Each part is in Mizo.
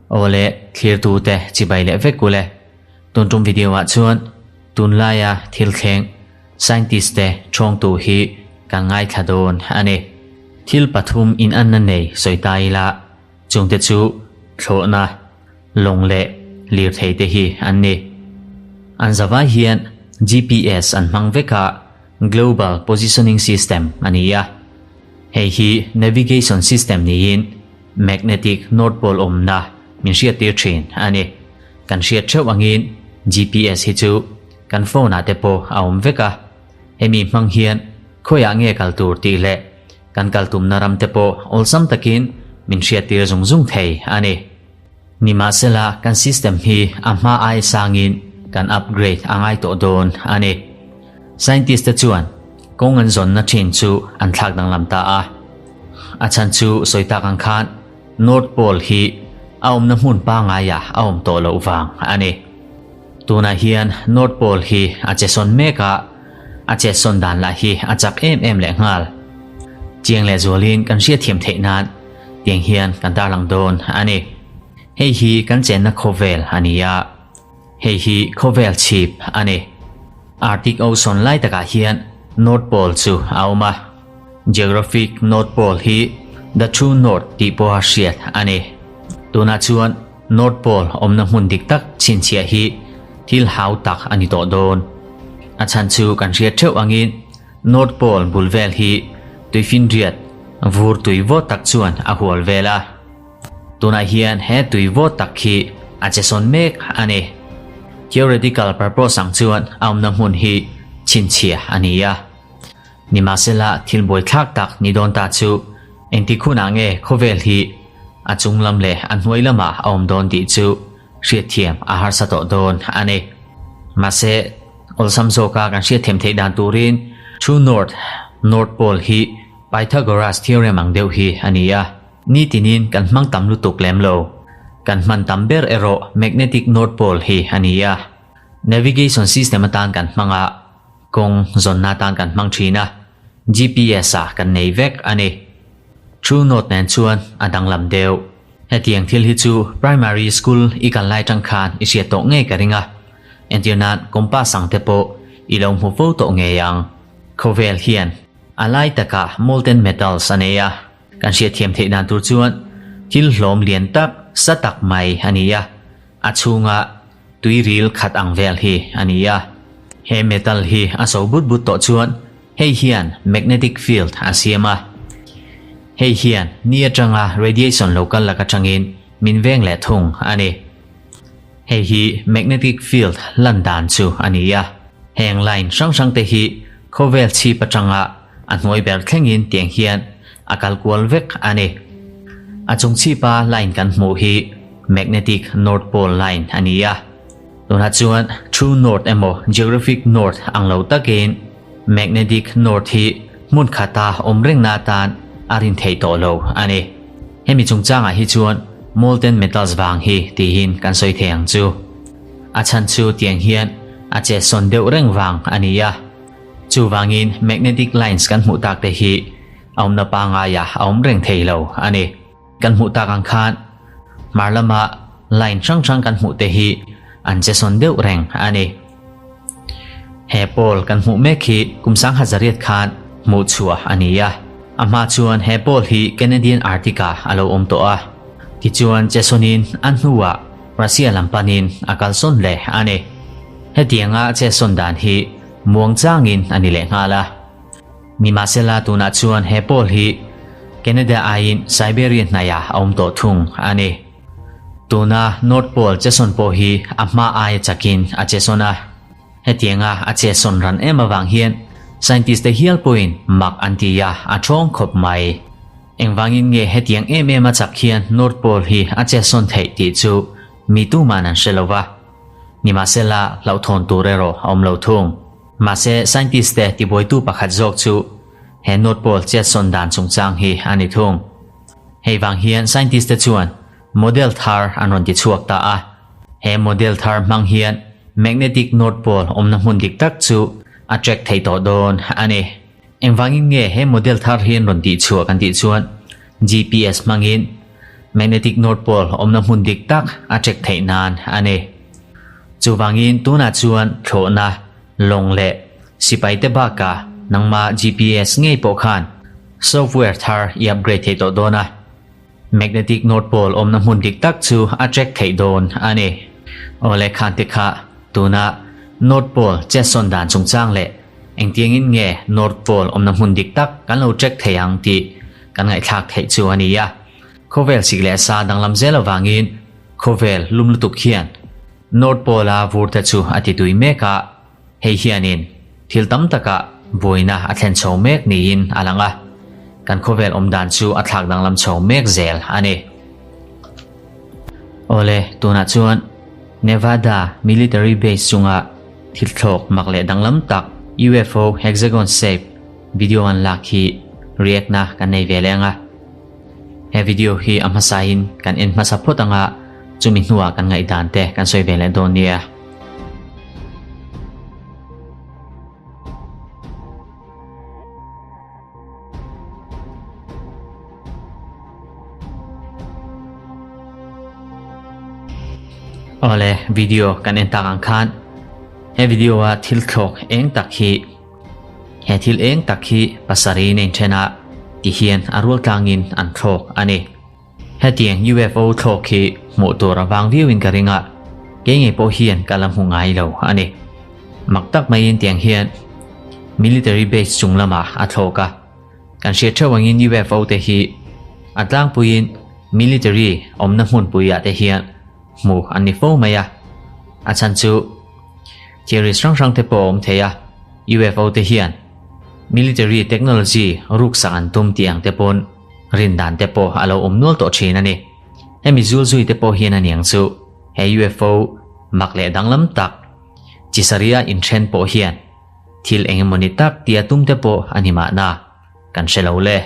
Awle thlirtute chibai leh vek ule. Tun tum video ah chuan tunlaia thil thleng scientist te thawngtu hi kan ngaithla dawn a ni. Thil pathum inanna nei sawi ta ila chungte chu thlawhna, lawng leh lirthei te hi an ni. An zavai hian GPS an hmang vek a, Global Positioning System a ni a. Hei hi navigation system niin magnetic north pole awmna min hriattir thin a ni. Kan hriat theuh angin GPS hi chu kan phone ah te pawh a awm vek a, hemi hmang hian khawiah nge kal tur tih leh kan kal tumna ram te pawh awlsam takin min hriattir zung zung thei a ni. Nimahsela kan system hi a hma ai sangin kan upgrade a ngai tawh dawn a ni. Scientist te chuan kawng an zawnna thin chu an thlak danglam ta a. A chhan chu sawi tak ang khan North Pole hi a awmna hmun pangaiah a awm tawh loh vang a ni. Tunah hian North Pole hi a che sawn mek a, a che sawn dan lah hi a chak em em leh nghal. Chiang leh zualin kan hriatthiam theih nan tiang hian kan tarlang dawn a ni. Hei hi kan chenna khawvel a ni a, hei hi khawvel chhip a ni. Arctic Ocean lai takah hian North Pole chu a awm a. Geographic North Pole hi The True North tih pawha hriat a ni. Tunah chuan North Pole awmna hmun dik tak chhinchhiah hi thil hau tak a ni tawh dawn. A chhan chu kan hriat theuh angin North Pole bul vel hi tuifinriat vur tui vawt tak chuan a hual vel a. Tunah hian he tui vawt tak hi a che sawn mek a ni. Theoretical purpose ang chuan a awmna hmun hi chhinchhiah a ni a. Nimahsela thil buaithlak tak ni dawn ta chu engtik hunah nge khawvel hi a chung lam leh a hnuai lamah a awm dawn tih chu hriatthiam a harsa tawh dawn a ni. Mahse, awlsam zawka kan hriatthiam theih dan turin True North, North Pole, hi Pythagoras theorem ang deuh hi a ni a, nitinin kan hmang tam lutuk lem lo. Kan hman tam ber erawh Magnetic North Pole hi a ni a, navigation system atan kan hmang a, Kawng zawnna atan kan hmang thin a, GPS ah kan nei vek a ni. True North nen chuan a danglam deuh. Hetiang thil hi chu primary school i kal lai tang khan i hriat tawh ngei ka ring a, entir nan compass ang te pawh i lo hmu fo tawh ngei ang. Khawvel hian a lai takah molten metals a nei a, kan hriatthiam theih dan tur chuan thil hlawm lian tak sa tak mai a ni a, a chhungah Tuiril khat ang vel hi a ni a. He metal hi a so but but tawh chuan hei hian magnetic field a siam a. Hei hian ni atanga radiation lo kal lak atangin min veng leh thung a ni. Hei hi magnetic field lan dan chu a ni a. Heng line hrang hrang te hi khawvel chhip atanga a hnuai ber thlengin tiang hian a kal kual vek a ni. A chung chhipa line kan hmuh hi Magnetic North Pole line a ni a. Tunah chuan True North emaw Geographic North ang lo takin Magnetic North hi hmun khata awm rengna atan a rin theih tawh lo a ni. Hemi chungchangah hi chuan molten metals vang hi tihin kan sawi thei ang chu. A chhan chu tiang hian a che sawn deuh reng vang a ni a. Chuvangin magnetic lines kan hmuh tak te hi a awmna pangaiah a awm reng thei lo a ni. Kan hmuh tak ang khan hmar lama line hrang hrang kan hmuh te hi an che sawn deuh reng a ni. He pole kan hmuh mek hi kum sangha zariat khan hmuh chhuah a ni a. A hma chuan he pole hi Canadian Arctic-ah a lo awm tawh a. Tichuan che sawnin a hnuah Russia lam panin a kal sawn leh a ni. Hetianga che sawn dan hi muang changin a ni leh nghal a. Nimahsela tunah chuan he pawl hi Canada aiin Siberia hnaiah a awm tawh thung a ni. Tuna North Pole che sawn pawh hi a hma aia chakin a che sawn a. Hetianga a che sawn ran em avang hian scientist te hial pawhin mak an ti a, a thawng khawp mai. Engvangin nge hetiang em em a chak hian North Pole hi a che sawn theih tih chu mi tuman an hre lo va. Nimahsela hlauhthawn tur erawh a awm lo thung. Mahse, scientist te tibuaitu pakhat zawk chu he North Pole chetsawn dan chungchang hi a ni thung. Hei vang hian scientist te chuan model thar an rawn ti chhuak ta a. He model thar hmang hian magnetic North Pole awmna hmun dik tak chu a track thei tawh dawn a ni. Engvangin nge he model thar hi an rawn tih chhuah kan tih chuan? GPS hmangin magnetic north pole awmna hmun dik tak a check theih nan a ni. Chuvangin tunah chuan thlawhna, lawng leh sipaite bakah nangma GPS ngei pawh khan software thar i upgrade thei tawh dawn a. Magnetic North Pole awmna hmun dik tak chu a track theih dawn a ni. Awle khan te kha tuna North Pole chetsawn dan chungchang leh engtiangin nge North Pole awmna hmun dik tak kan lo track thei ang tih kan ngaihthlak theih chu a ni a. Khawvel sik leh sa danglam zel avangin khawvel lum lutuk hian North Pole-a vur te chu a ti tui mek a, Hei hianin thil tam takah buaina a thlen chho mek niin a lang a, kan khawvel awm dan chu a thlak danglam chho mek zel a ni. Awle, tunah chuan Nevada Military Base chunga thil thlawk mak leh danglam tak UFO Hexagon Shape video an lak hi react na kan nei ve leng a. He video hi a hmasain kan en hmasa phawt anga chumi hnuah kan ngaihdan te kan sawi ve leh dawn nia. Awle, video kan en tak ang khan he video a thil thlawk eng tak hi he thil eng tak hi pasarih in a inthen a ti hian a rual tlangin an thlawk a ni. Hetiang UFO thlawk hi hmuh tur a vang viauin ka ring a, kei ngei pawh hian ka la hmu ngai lo a ni. Mak tak maiin tiang hian military base chung lamah a thlawk a, kan hriat theuh angin UFO te hi a tlangpuiin military awmna hmunpuiah te hian hmuh an ni fo mai a, a chhan chu theories hrang hrang te pawh a awm thei a, UFO te hian military technology ruksak an tum tih ang te pawn Rin dan te pawh a lo awm nual tawh thin a ni. Hemi zul zui te pawh hian a niang chu he UFO mak leh danglam tak Chisaria inthen pawh hian thil eng emawni tak tia tum te pawh a ni mahna kan hre lo le.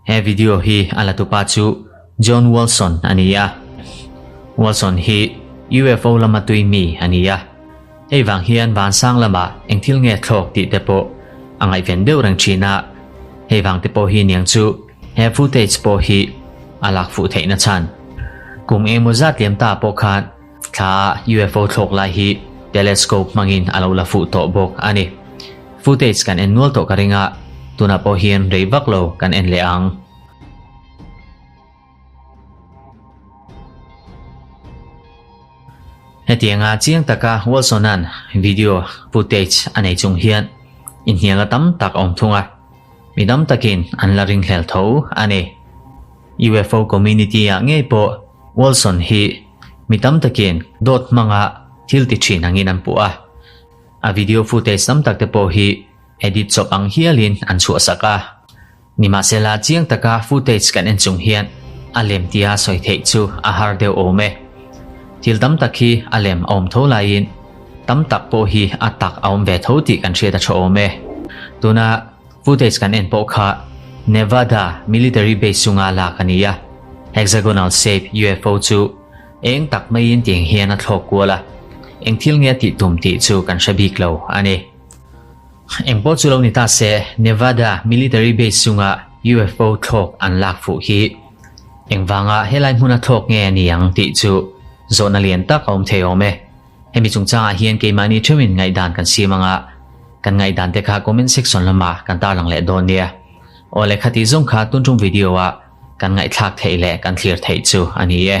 He video hi a la tupa chu John Walson a ni a. Walson hi UFO lama tui mi a ni a. Hei vang hian vansang lamah eng thil nge thlawk tih te pawh a ngaihven deuh reng thin a, hei vang te pawh hi niang chu he footage pawh hi a lak fuh theihna chhan. Kum engemaw zat liam ta pawh khan thla ah UFO thlawk lai hi telescope hmangin a lo la fuh tawh bawk a ni. Footage kan en nual tawh ka ring a, tunah pawh hian rei vak lo kan en leh ang. Hetianga chiang taka Wilson-a'n video footage a nei chung hian inhnialna tam tak a awm thung a, mi dam takin an la ringhlel tho a ni. UFO community-ah ngei pawh Wilson hi mi tam takin dawt hmanga thil ti thin angin an puh a, a video footage tam tak te pawh hi edit chawp ang hialin an chhuahsak a. Nimahsela, chiang taka footage kan en chung hian a lem tia sawi theih chu a har deuh awm e. Thil tam tak hi a lem a awm tho laiin tam tak pawh hi a tak a awm ve tho tih kan hriat a tha awm e. Tuna footage kan en pawh kha Nevada military base chunga lak a ni a, hexagonal shape UFO chu eng tak maiin tiang hian a thlawk kual a, eng thil nge a tih tum tih chu kan hre bik lo a ni. Engpawh chu lo ni ta se, Nevada military base chunga UFO thlawk an lak fuh hi engvanga helai hmuna thlawk nge a ni ang tih chu zawhna lian tak a awm thei awm e. Hemi chungchangah hian keimahni theuhin ngaihdan kan siam anga kan ngaihdan te kha comment section lamah kan tarlang leh dawn nia. Aw lehkha tih zawng kha tun tum video ah kan ngaihthlak theih leh kan thlir theih chu a ni e.